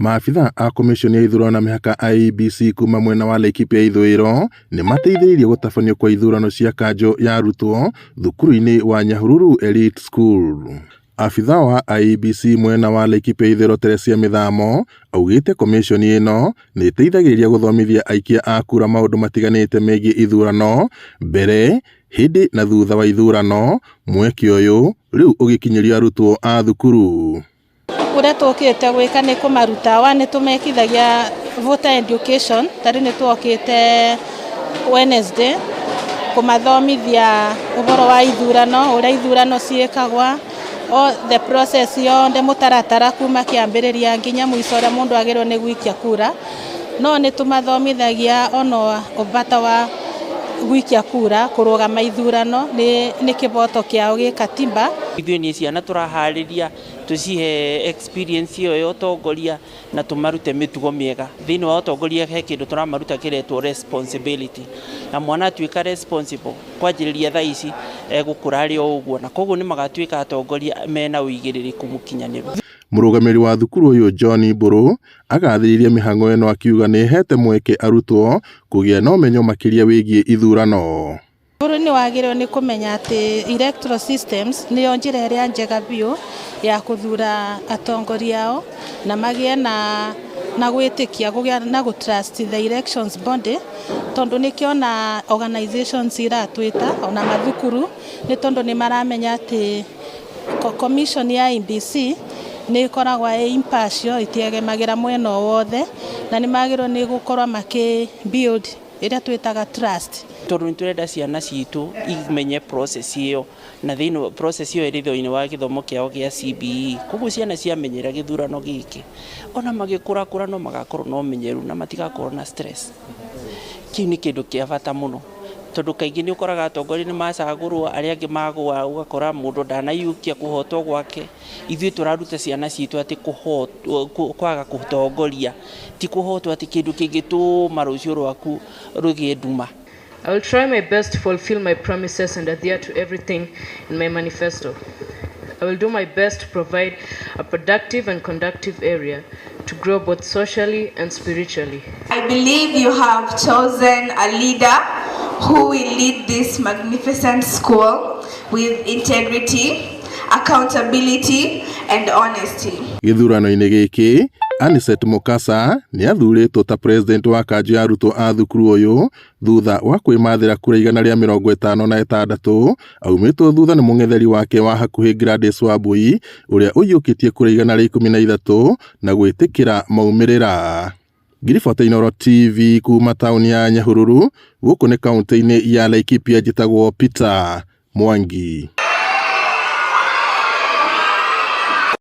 Maabitha a Komishoni ya ithurano na mĩhaka IEBC kuma mwena wa Laikipia ithũĩro nĩ mateithĩrĩirie gũtabanio kwa ithurano cia kanjũ ya arutwo thukuru-inĩ wa Nyahururu Elite School. Abitha wa IEBC mwena wa Laikipia ithũĩro Teresia Mĩthamo augĩte komishoni ĩno nĩ ĩteithagĩrĩria gũthomithia aikia a kura maũndũ matiganĩte megiĩ ithurano mbere, hĩndĩ na thutha wa ithurano, mweke ũyũ rĩu ũgĩkinyĩrio arutwo a thukuru. Ũrĩa tũkĩte gwĩka nĩ kũmaruta wa nĩ tũmekithagia voter education. Ta rĩu nĩ twokĩte Wednesday kũmathomithia ũhoro wa ithurano, ũrĩa ithurano ciĩkagwa, o the process yothe, mũtaratara kuma kĩambĩrĩria nginya mũico, ũrĩa mũndũ agĩrĩirwo nĩ gũikia kura. No nĩ tũmathomithagia ona bata wa gũikia kura, kũrũgama ithurano nĩ kĩboto kĩao gĩ katiba. Ithuĩ nĩ ciana tũraharĩria, tũcihe experience ĩyo ya ũtongoria na tũmarute mĩtugo mĩega. Thĩinĩ wa ũtongoria he kĩndũ tũramaruta kĩretwo responsibility, na mwana atuĩka responsible kwanjĩrĩria thaa ici, egũkũra arĩ o ũguo, na koguo nĩ magatuĩka atongoria mena ũigĩrĩrĩku mũkinyanĩru. Mũrũgamĩrĩri wa thukuru ũyũ John Mbũrũ agathĩrĩirie mĩhang'o ĩno akiuga nĩ ĩhete mweke arutwo kũgĩa na ũmenyo makĩria wĩgiĩ ithurano. Bũrũri nĩ wagĩrĩirwo nĩ kũmenya atĩ electoral systems nĩyo njĩra ĩrĩa njega biũ ya gũthura atongoria ao na magĩe na gwĩtĩkia, kũgĩa na gũ trust the elections body, tondũ nĩkĩo ona organizations iratwĩta ona mathukuru, nĩ tondũ nĩ maramenya atĩ commission ya IEBC nĩ ĩkoragwo ĩ impartial, ĩtiegemagĩra mwena o wothe, na nĩ magĩrĩirwo nĩ gũkorwo makĩ build ĩrĩa twĩtaga trust. Tondũ nĩ tũrenda ciana citũ imenye process ĩyo, na thĩinĩ process ĩyo ĩrĩ thĩinĩ wa gĩthomo kĩao gĩa CBE. Koguo ciana ciamenyera gĩthurano gĩkĩ, ona magĩkũrakũra no magakorwo na ũmenyeru na matigakorwo na stress. Kĩu nĩ kĩndũ kĩa bata mũno, tondũ kaingĩ nĩ ũkoraga atongoria nĩ macagũrwo, arĩa angĩ magũa, ũgakora mũndũ ndanaiyũkia kũhotwo gwake. Ithuĩ tũraruta ciana citũ atĩ kũhotwo, kwaga gũtongoria ti kũhotwo, atĩ kĩndũ kĩngĩtũma rũciũ rwaku rũgĩe nduma. I will try my best to fulfill my promises and adhere to everything in my manifesto. I will do my best to provide a productive and conducive area to grow both socially and spiritually. I believe you have chosen a leader who will lead this magnificent school with integrity, accountability, and honesty. Gĩthurano-inĩ gĩkĩ, Anicet Mukasa nĩ athurĩtwo ta president wa kanjũ ya arutwo a thukuru ũyũ thutha wa kwĩmathĩra kura 156, aumĩtwo thutha nĩ mũng'etheri wake wa hakuhĩ Gladys Wambui, ũrĩa ũiyũkĩtie kura 113 na gwĩtĩkĩra maumĩrĩra. Ngiribota Inooro TV kuma taũni ya Nyahururu, gũkũ nĩ kaũntĩ-inĩ ya Laikipia, njĩtagwo Peter Mwangi.